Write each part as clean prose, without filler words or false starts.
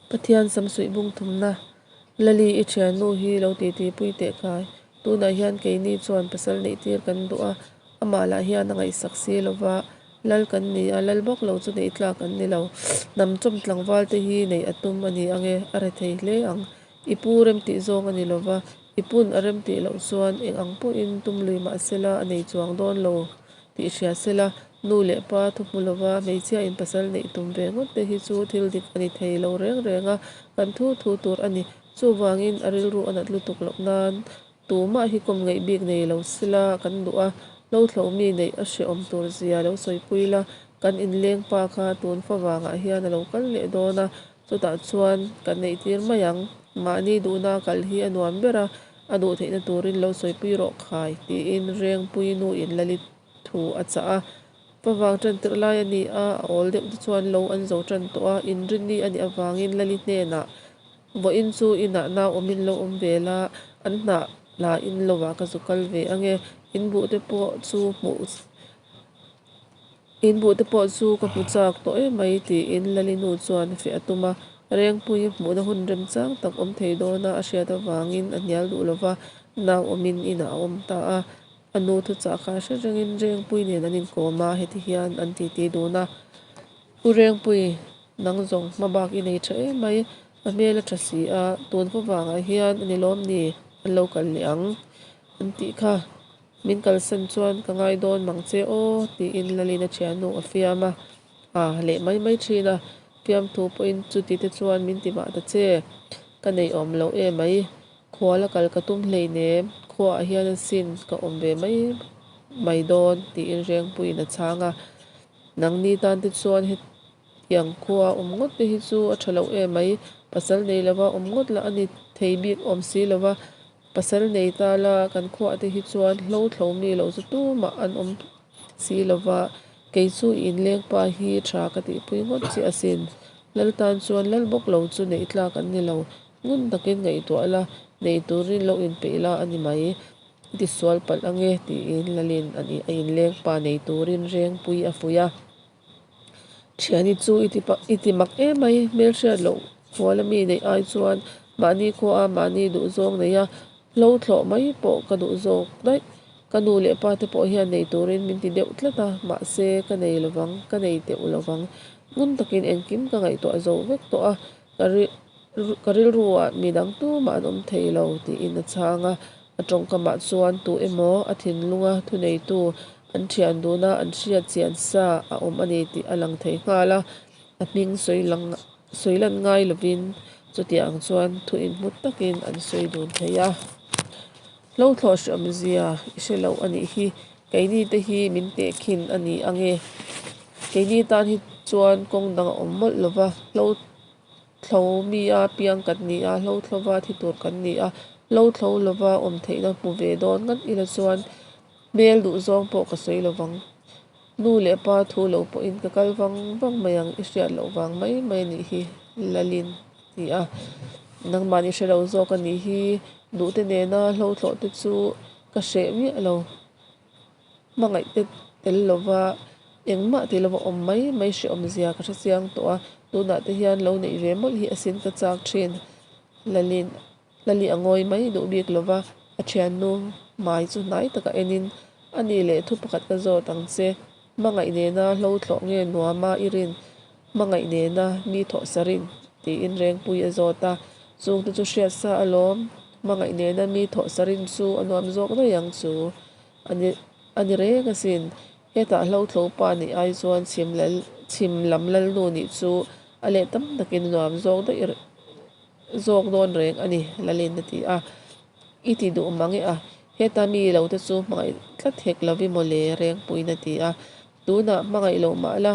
Pathian samsuih bung thumna, Lali i thiannu hi lo titi pui teh kai. Tunah hian keini chuan pasal neih tir kan duh a, amah lah hian a ngaihsak si lova, Lal kan ni a, Lal bawk lo chu neih tlak an ni lo. Hnam chawm tlangval te hi neih a tum a ni ang e, a rethei hle ang. I pu remtih zawng a ni lova, i pun a remtih loh chuan eng ang pawhin tum lui mah sela a nei chuang dawn lo tih hria sela, nu leh pa thu hmu lova hmeichhia in pasal neih tum ve ngawt te hi chu thil dik a ni thei lo reng reng a, kan thu thu tur a ni. Chuvangin a rilru a nat lutuk loh nan tumah hi kawm ngeih bik nei lo sela kan duh a, lo thlo mi neih a hrehawm tur zia lo sawipui la, kan inleng pa kha tun favangah hian a lo kal leh dawn a, Chutah chuan kan neihtir mai ang. Mahni duhna kal hi a nuam ber a, a duh theihna turin lo sawipui rawh khai, tiin Rengpui nuin Lalit thu a chah a. Favang tan tirh lai a ni a, a awl deuh te chuan lo an zo tan tawh a, inrinni a nih avangin Lali hnenah, Vawiin chu inah nau awmin lo awm ve la, an hnah la in lovah ka zu kal ve ange, in buh te pawh chu hmuh In buh te pawh chu ka hmu chak tawh em mai tiin Lalinu chuan feh a tum a, Rengpui hmuhna hun remchang tak awm thei dawna a hriat avangin a hnial duh lova, nau awmin inah a awm ta a. A nu thuchah kha hre rengin Rengpui nen an inkawm a, heti hian an titi dun a, U Rengpui, nang zawng hma bak i nei tha em mai, a hmel a tha si a, tun khawvangah hian a ni lawm ni an lo kal leh ang an tih kha. Min kalsan chuan ka ngai dawn mang che aw, tiin Lalina thiannu a fiam a, a leh mai mai thin a, fiamthu pawhin chuti te chuan min ti mah ta che, ka nei awm loh e mai, khuala kal ka tum hleinem, khuaah hian asin ka awm ve mai mai dawn, tiin Rengpuiin a chhang a, nangni tan te chuan hetiang khua awm ngawt te hi chu a tha loh e mai, pasal nei lova awm ngawt lah a ni thei bik awm si lova, Pasal nei ta la, kan khuah te hi chuan hlo thlo mi lo chu tumah an awm si lo va, kei chu i inleng pa hi tha ka tihpui ngawt che asin. Lal tan chuan lal bawk lo chu neih tlak an ni lo, ngun takin ngaihtuah la, nei turin lo inpeih la a ni mai. I tisual palh ange tiin Lalin a inleng pa nei turin Rengpui a fuih a. Thiani chu i ti i ti mak em mai, hmelhriat loh hual ami neih ai chuan mahni khua a mahni duh zawng nei a, hlo thlawh mai pawh ka duh zawk daih. Ka nu leh pa te pawh hian nei turin min ti deuh tlat a, mahse ka nei lovang, ka nei teuh lovang. Ngun takin engkim ka ngaihtuah zo vek tawh a, ka ri ka rilruah midang tumah an awm thei lo tiin a chhang a, a tawngkamah chuan tu emaw a thinlunga thuneitu An thian duna an hriat chian sa a awm a ni tih a lang thei nghal a, a hming sawi lang sawi lan ngai lovin chutiang ang chuan thu inhmut takin an sawi dun thei a. Hlo thlawh hriamzia i hre loh a nih hi, keini te hi min tehkhin a ni ang e. Keini tan hi chuan kawng dang a awm mawlh lova, hlo thlo mi a piang kan ni a, hlo thlova thi tur kan ni a, hlo thlo lova awm theihna hmu ve dawn ngat ila chuan Hmel duh zawng pawh ka sawi lo vang. Nu leh pa thu lo pawhin ka kal vang vang mai ang, i hriat loh vang mai mai a nih hi, Lalin a ti a. Nangmahni hre lo zawk a nih hi, duhte nena hlo thlawh te chu ka hreh miah lo. Hmangaih te tel lova engmah ti lova awm mai mai hrehawm zia ka hre chiang tawh a, tunah te hian lo neih ve mawlh hi asin ka chak thin, Lalin Lali a ngawi mai duh bik lo va, a thiannu hmai chu hnai taka enin, A nih leh thu pakhat ka zawt ang che, hmangaih nena hlo thlawh nge nuama i rin, hmangaih nena mi thawh sa rin? tiin Rengpui a zawt a, chungte chu hriat sa alawm, hmangaih nena mi thawh sa rin chu a nuam zawk daih ang chu a ni a ni reng asin, hetah hlo thlo pa nih ai chuan chhim lal chhim lam lalnu nih chu a leh tam takin a nuam zawk daih Zawk dawn reng a ni, Lalin a ti a. I ti duh mang e a, heta mi lo te chu hmangaih tlat hek lo i mawle, Rengpuiin a ti a. Tunah hmangaih loh mah la,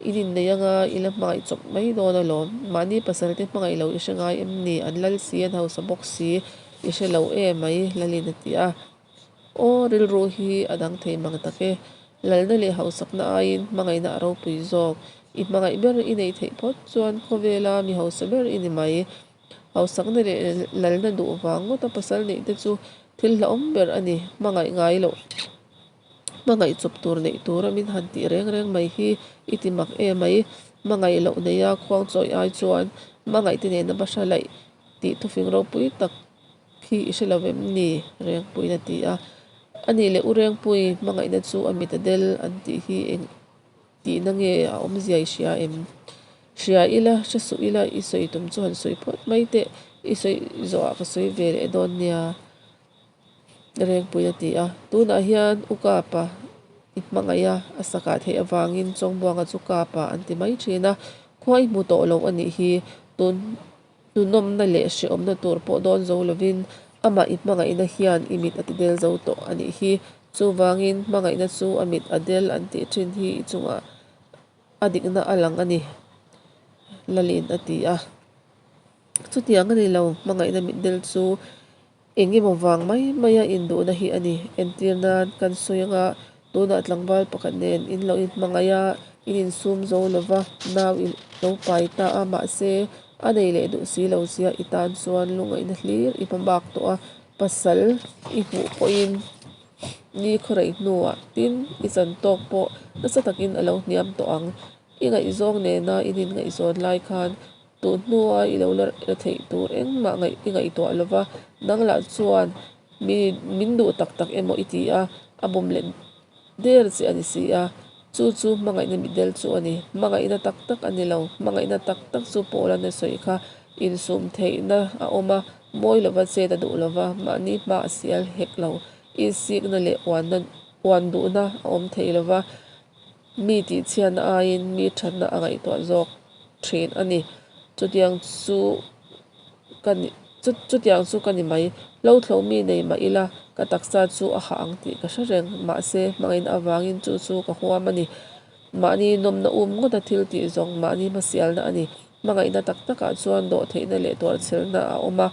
i din nei anga i la hmangaih chawp mai dawn alawm. Mahni pasal te hmangaih lo i hre ngai em ni? An lal si, an hausa bawk si, i hre lo e mai, Lalin a ti a. Aw, rilru hi a dang thei mang tak e. Lalna leh hausakna aiin hmangaihna a ropui zawk. I hmangaih ber i neih theih phawt chuan khawvela mi hausa ber i ni mai. Hausakna leh lalna duh vang ngawta pasal neih te chu thil hlauhawm ber a ni. Hmangaih ngai loh, hmangaih chawp tur neih tura min han tih reng reng mai hi i ti mak em mai. Hmangaih loh neia khuangchawi ai chuan hmangaihte nena bahra laih tih thufing ropui tak hi i hre lo vem ni? Rengpuiin a ti a. A nih leh U Rengpui, hmangaihna chu a mit a del an tih hi eng tihna nge a awmzia i hria em? Hria ila, hre suh ila, i sawi tum chu han sawi phawt mai teh, i sawi zawhah ka sawi ve leh dawn nia. Rengpui a ti a. Tunah hian U Kapa i hmangaih a, a sakah theih avangin Chawngbuanga chu Kapa an ti mai thin a. Khua i hmu tawh lo a nih hi, tun hnunawmna leh hrehawmna tur pawh dawn zo lovin amah i hmangaihna hian i mit a ti del zo tawh a nih hi. Chuvangin hmangaihna chu a mit a del an tih thin hi i chungah a dikna a lang a ni, Lalin a ti a. Chutiang a ni lo, hmangaihna mit del chu Eng emaw vang mai maia induhna hi a ni. Entir nan kan sawi anga tunah tlangval pakhat nen in lo inhmangaih a, in insum zo lova nau i lo pai ta a, mahse a nei leh duh si lo sia i tan chuan lungaihna hlir i hma bak tawh a, pasal i hmuh pawhin ni khawraih hnuah tin i chan tawk pawh nasa takin a lo hniam tawh ang. I ngaihzawng nena in inngaihzawn lai khan Tun hnua i lo la la theih tur engmah ngaih i ngaihtuah lo va, nang lah chuan mi min duh tak tak emaw i ti a, a bawm let der che a ni si a. Chu chu hmangaihna mitdel chu a ni. Hmangaihna tak tak a ni lo. Hmangaihna tak tak chu Paula na sawi kha insum theihna a awm a, mawi lova chet a duh lo va, mahni hma a sial hek lo. Insikna leh uanna uan duhna a awm thei lo va. Mi tihchhiatna aiin mi thatna a ngaihtuah zawk thin a ni. Chutiang chu ka ni chutiang chu ka ni mai. Hlo thlo mi nei mah ila ka taksa chu a hah ang tih ka hre reng. Mahse, hmangaihna avangin chu chu ka huam a ni. Mahni nawmna um ngawta thil tih zawng mahni hmasialna a ni. Hmangaihna tak takah chuan dawhtheihna leh tuarchhelna a awm a.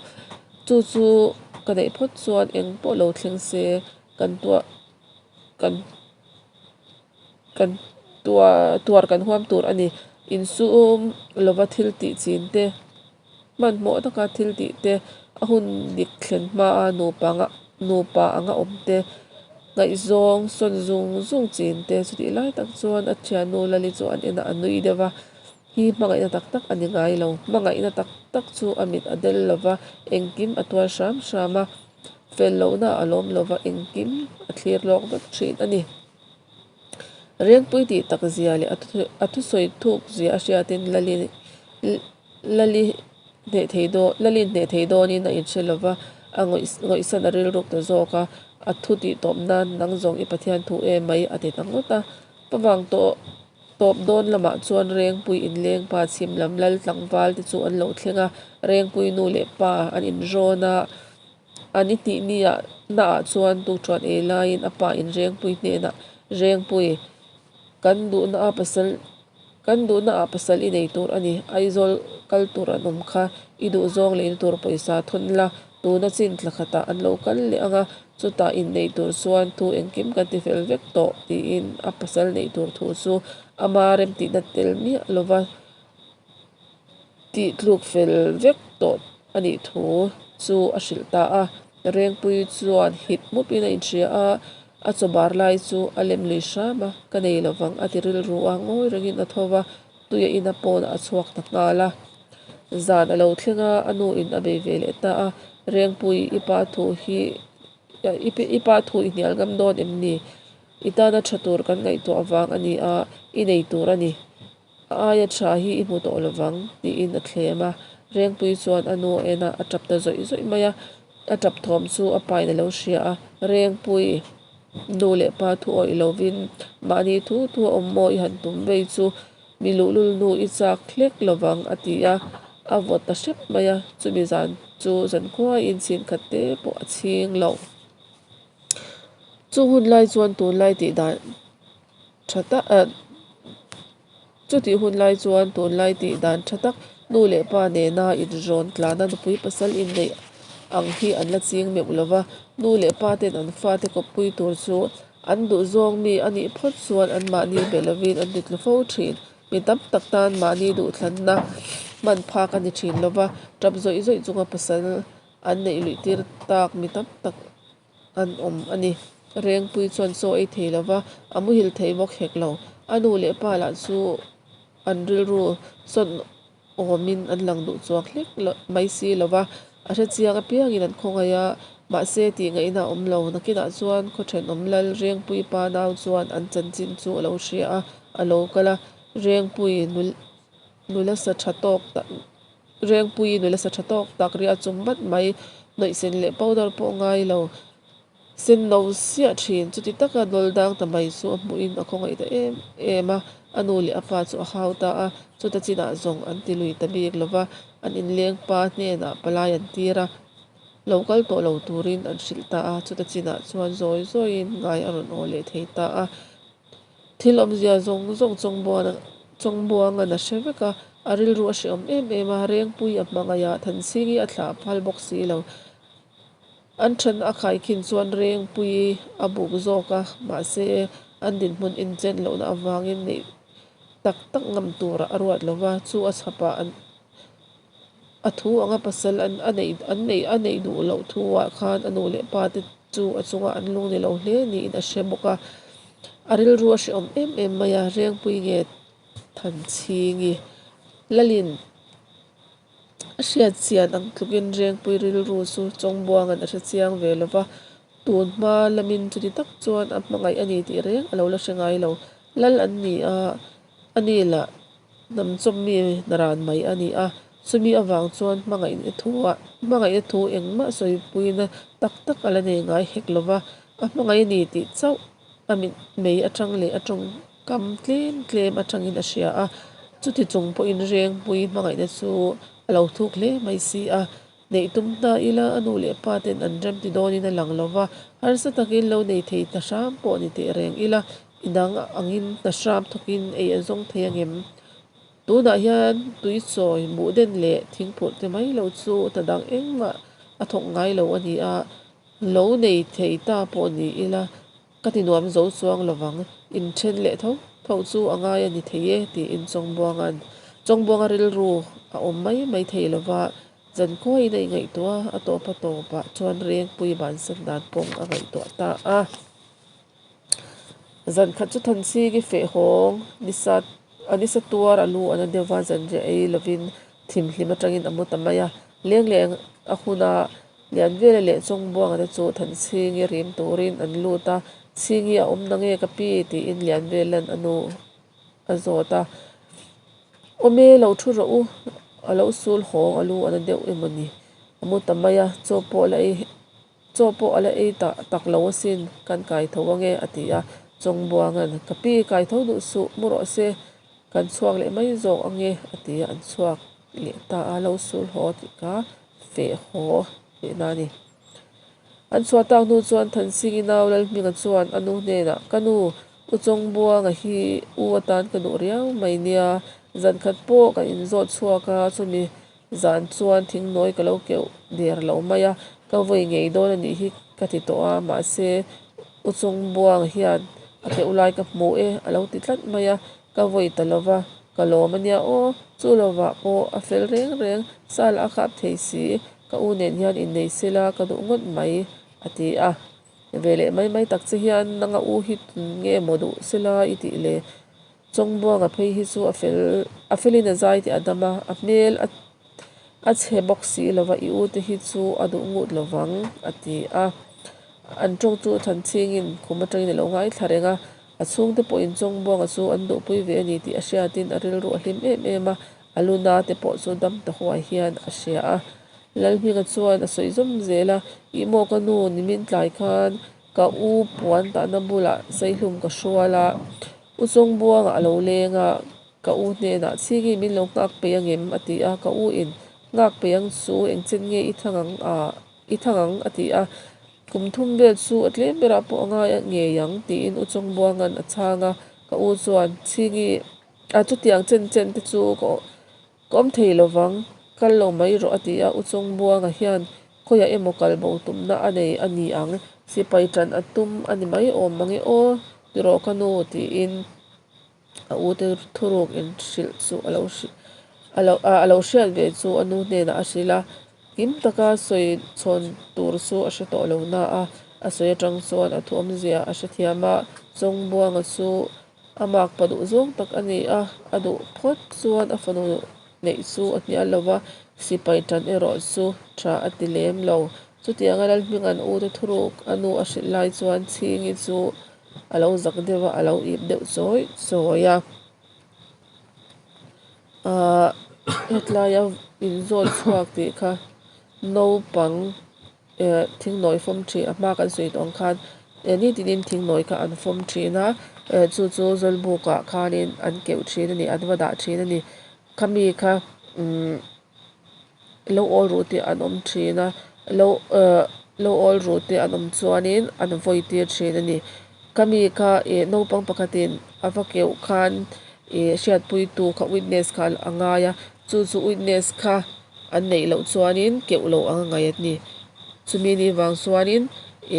Chu chu ka neih phawt chuan eng pawh lo thleng se kan tuah kan kan tuar tuar kan huam tur a ni. Insum lova thil tih chin te, hmanhmawh taka thil tih te, a hun dik thlen hmaa nupa anga nupa anga awm te, ngaihzawng sawn zung zung chin te chutih lai tak chuan a thiannu Lali chu an enah a nui deuh va, hi hmangaihna tak tak a ni ngai lo. Hmangaihna tak tak chu a mit a del lova, engkim a tuar hram hram a. Fel lohna a lawm lova engkim a thlir lawk vek thin a ni. Rengpui tih tak zia leh a thusawi thuk zia a hriatin Lali Lali hneh thei dawn Lali hneh thei dawnin a inhre lova, a ngawih ngawihsan a rilruk ta zawk a, a thu tih tawp nan nang zawng i Pathian thu em mai a ti ta ngawt a. Pavang tawh tawp dawn lamah chuan Rengpui inleng pa chhim lam lal tlangval te chu an lo thleng a, Rengpui nu leh pa an inrawn a. A ni hnih niah naah chuan tukṭhuan ei laiin a pa in Rengpui hnenah, Rengpui, kan duhna a pasal kan duhna ah pasal i nei tur a ni, Aizawl kal tur an awm kha, i duhzawng leina tur pawisa thawn la, tuna chin thla khatah an lo kal leh ang a, chutah inneih tur chuan thu engkim kan ti fel vek tawh, tiin a pasal neih tur thu chu ama remtihna tel miah lova. Tih tluk fel vek tawh a nih thu chu a hrilh ta a. Rengpui chuan hit mupin a inhria a, a chaw bar lai chu a lem lui hram a, ka nei lovang a ti rilru a, ngawi rengin a tho va, tui a ina pawnah a chhuak ta nghal a. Zan a lo thleng a, a nu in a bei ve leh ta a, Rengpui, i pa thu hi i pa thu i hnial ngam dawn em ni? I tana tha tur kan ngaihtuah vang a ni a, i nei tur a ni. A aia tha hi i hmu tawh lovang, tiin a thlem a. Rengpui chuan a nu a en a, a tap ta zawih zawih mai a. A tap thawm chu a pain a lo hria a, Rengpui, nu leh pa thu awih lovin mahni thu thu a awm maw i han tum vei chu mi luhlul nu i chak hlek lovang, a ti a. A vawt ta hrep mai a, chumi zan chu zankhuaiin chhin khat te pawh a chhing lo. Chung hun lai chuan tunlai tih dan tha tak chutih hun lai chuan tunlai tih dan tha tak nu leh pa nena inrawn tlana nupui pasal inneih ang hi an la ching meuh lo va, nu leh pa ten an fate kawppui tur chu an duh zawng mi a nih phawt chuan anmahni be lovin an ti tlu fo thin. Mi tam tak tan mahni duhthlanna hman phak a ni thin lo va, tap zawih zawih chunga pasal an neih luih tir tak mi tam tak an awm a ni. Rengpui chuan chaw ei thei lo va, a muhil thei bawk hek lo. A nu leh pa lah chu an rilru sawn awmin an lang duh chuang hlek mai si lo va, a hre chiang apiangin an khawngaih a, mahse tih ngaihna a awm lo. Nakinah chuan khaw thenawm lal Rengpui pa nau chuan an chanchin chu a lo hria a, a lo kal a, Rengpui nula sa tha tawk tak Rengpui nula sa tha tawk tak ria chum vat mai, hnawihsen leh powder pawh ngai lo. Sen no siah thin, chuti taka nawl dang ta mai chu a hmuhin a khawngaih ta em em a, a nu leh a pa chu a hau ta a, chuta chinah zawng an ti lui ta bik lo va, an inleng pa hnenah palai an tir a, lo kal tawh lo turin an hrilh ta a, chuta chinah chuan zawi zawiin ngai a rawn aw leh thei ta a. Thil awmzia zawng zawng Chawngbuanga'n a hre vek a, a rilru a hrehawm em em a, Rengpui a hmangaih a, Thanchhingi a thlah phal bawk si lo. An thatna a khaikhin chuan Rengpui a buk zawk a, mahse an dinhmun inchen lohna avangin neih tak tak ngam turah a ruat lo va, chu a chhapah an a thu anga pasal an a neih an neih a neih duh loh thuah khan a nu leh pa te chu a chungah an lung ni lo hle niin a hre bawk a, a rilru a hrehawm em em mai a, Rengpui nge Thanchhingi Lalin. A hriat chian ang tlukin Rengpui rilru chu Chawngbuanga'n a hre chiang ve lo va, tun hma lamin chuti tak chuan a hmangaih a ni tih reng a lo la hre ngai lo. Lal an ni a, a ni lah hnam chawmmi naran mai a ni a, chumi avang chuan hmangaihna thuah hmangaihna thu engmah sawipuina tak tak a la nei ngai hek lo va, a hmangaih a ni tih chauh a mitmei atang leh a tawng Kam tlem tlem atangin a hria a, chuti chung pawhin Rengpui hmangaihna chu a lo thuk hle mai si a. Neih tum hna ila a nu leh pa ten an rem ti dawnin a lang lo va, harsa takin lo nei thei hna hram pawh ni teh reng ila, inang angin hna hram thawkin ei a zawng thei angem? Tunah hian tui chawi, buhden leh thingphurh te mai lo chu hna dang engmah a thawk ngai lo a ni a, lo nei thei ta pawh ni ila, Ka ti nuam zo chuang lovang, inthen leh tho tho chu a ngai a ni thei e, tiin Chawngbuanga'n Chawngbuanga rilru a awm mai mai thei lova, zankhuaiin a ingaihtuah a, a tawp a tawpah chuan Rengpui bansan dan kawng a ngaihtuah ta a. Zankhat chu Thanchhingi feh hawng nisa a nisa tuar a lu a na deuh va, zanriah ei lovin thimhlim atangin a mu ta mai a, leng leh a huna Lianvela leh Chawngbuanga te chu Thanchhingi rim turin an lut a, Chhingi a awm na nge ka pi? tiin Lianvela'n a nu a zawt a. Awm e, lo thu rawh u, a lo sul hawng a lu a na deuh emaw ni? A mu ta mai a, chaw pawh la ei chaw pawh a la ei ta tak lo asin, kan kai tho ange a ti a. Chawngbuanga'n, Ka pi, kai tho duh suh, mu rawh se, kan chhuak leh mai zawk ange a ti a, an chhuak leh ta a, lo sul haw tih kha feh haw tihna a ni. An chhuah tak hnu chuan Thansingi nau Lalhminga chuan a nu hnenah, Ka nu, U Chawngbuanga hi u atan ka duh riau mai nia, zan khat pawh kan inzawt chhuak a, chumi zan chuan thingnawi ka lo keuh der lo mai a, ka vawi ngei dawn a nih hi ka ti tawh a, mahse U Chawngbuanga hian a keuh lai ka hmu e a lo ti tlat mai a, Ka vawi ta lo va, ka lawm a nia aw, chu lovah pawh a fel reng reng, sal a khap thei si, ka u nen hian innei se la ka duh ngawt mai, a ti a. Ve leh mai mai tak che hian nanga u hi tun nge maw duh se la i tih le? Chawngbuanga phei hi chu a fel, a felin a zai tih a dam a, a hmel a a chhe bawk si lo va, i u te hi chu a duh ngut lo vang, a ti a. An tawng chu Thanchhingin khum atangin a lo ngaithla reng a. A chhungte pawhin Chawngbuanga chu an duhpui ve a ni tih a hriatin a rilru a hlim em em a, a luna te pawh chu dam ta huai hian a hria a. Lalhminga chuan a sawi zawm zel a, Ih maw ka nu, nimin tlai khan ka u puan tahna bulah saihlum ka hrual a, U Chawngbuanga a lo leng a, ka u hnenah Chhingi min lo nghak peih angem? a ti a, ka u in nghak peih ang chu engchen nge i thang ang a? I thang ang a ti a, kum thum vel chu a tlem berah pawh a ngai ngei ang tiin U Chawngbuanga'n a chhang a, ka u chuan Chhingi a chutiang chen chen te chu ka ka awm thei lo vang, kal lo mai rawh a ti a, U Chawngbuanga hian khawiah emaw kal bo tumna a nei a ni ang, sipai tan a tum a ni mai awm mange aw tiraw ka nu tiin. A u te thuruk inhrilh chu a lo hrilh a lo a lo hriat ve chu a nu hnenah a hrilh a, kim taka sawi chhawn tur chu a hre tawh lo na a, a sawi atang chuan a thu awmzia a hrethiam a, Chawngbuanga chu A makpa duh zawng tak a ni a, a duh phawt chuan a fanu neih chu a hnial lo va, sipai tan erawh chu tha a ti lem lo. Chutianga Lalhminga'n ute thuruk a nu a hrilh lai chuan Chhingi chu a lo zak deuh a, a lo ip deuh chawi chawi a. Ahh hetlaia inzawt chhuak tih kha naupang eh thingnawi fawm thin a hma kan sawi tawh ang khan eh nitinin thingnawi kha an fawm thin a eh chu chu zawlbuk ah khanin an keuh thin a ni an va dah thin a ni khami kha umm lo awl ruh te an awm thin a lo eh lo awl ruh te an awm chuanin an vawi tir thin a ni khami kha ih naupang pakhatin a va keuh khan ih hriatpuitu kha witness kha a ngai a chu chu witness kha an neih loh chuanin keuh loh ang a ngaih a ni chumi ni vang chuanin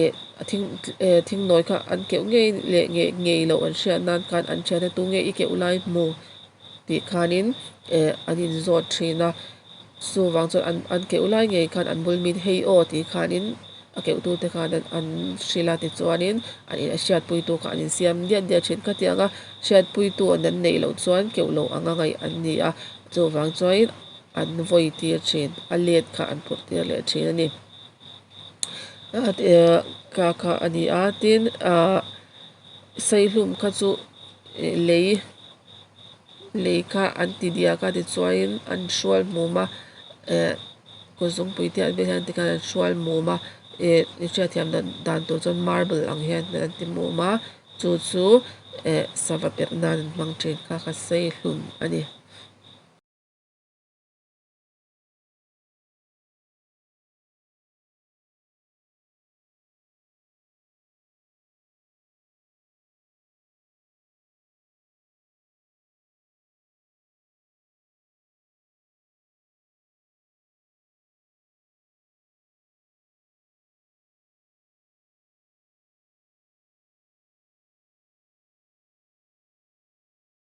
ih thing eh thingnawi kha an keuh ngei leh ngei ngei loh an hriat nan khan an thian a tunge i keuh lai hmu. Tih khanin eh an inzawt thin a, chuvang chuan an an keuh lai ngei khan an bul min hei aw tih khanin a keuh tu te khan an hrilh a tichuanin an in a hriatpui tu kha an insiam diat diat thin khatiang a hriatpui tu an an neih loh chuan keuh loh anga ngaih an ni a chuvang chuanin an vawi tir thin a let kha an phurh tir leh thin a ni kha kha a ni a tin ah saihlum kha chu lei. Lei kha an ti diak a tichuanin an hrual hmum a eh kut zungpui te an vel hian tikhan an hrual hmum a eh hriatthiam dan dan tur chuan marble ang hian an ti hmum a chu chu eh sava perh nan an hmang thin kha kha sei hlum a ni.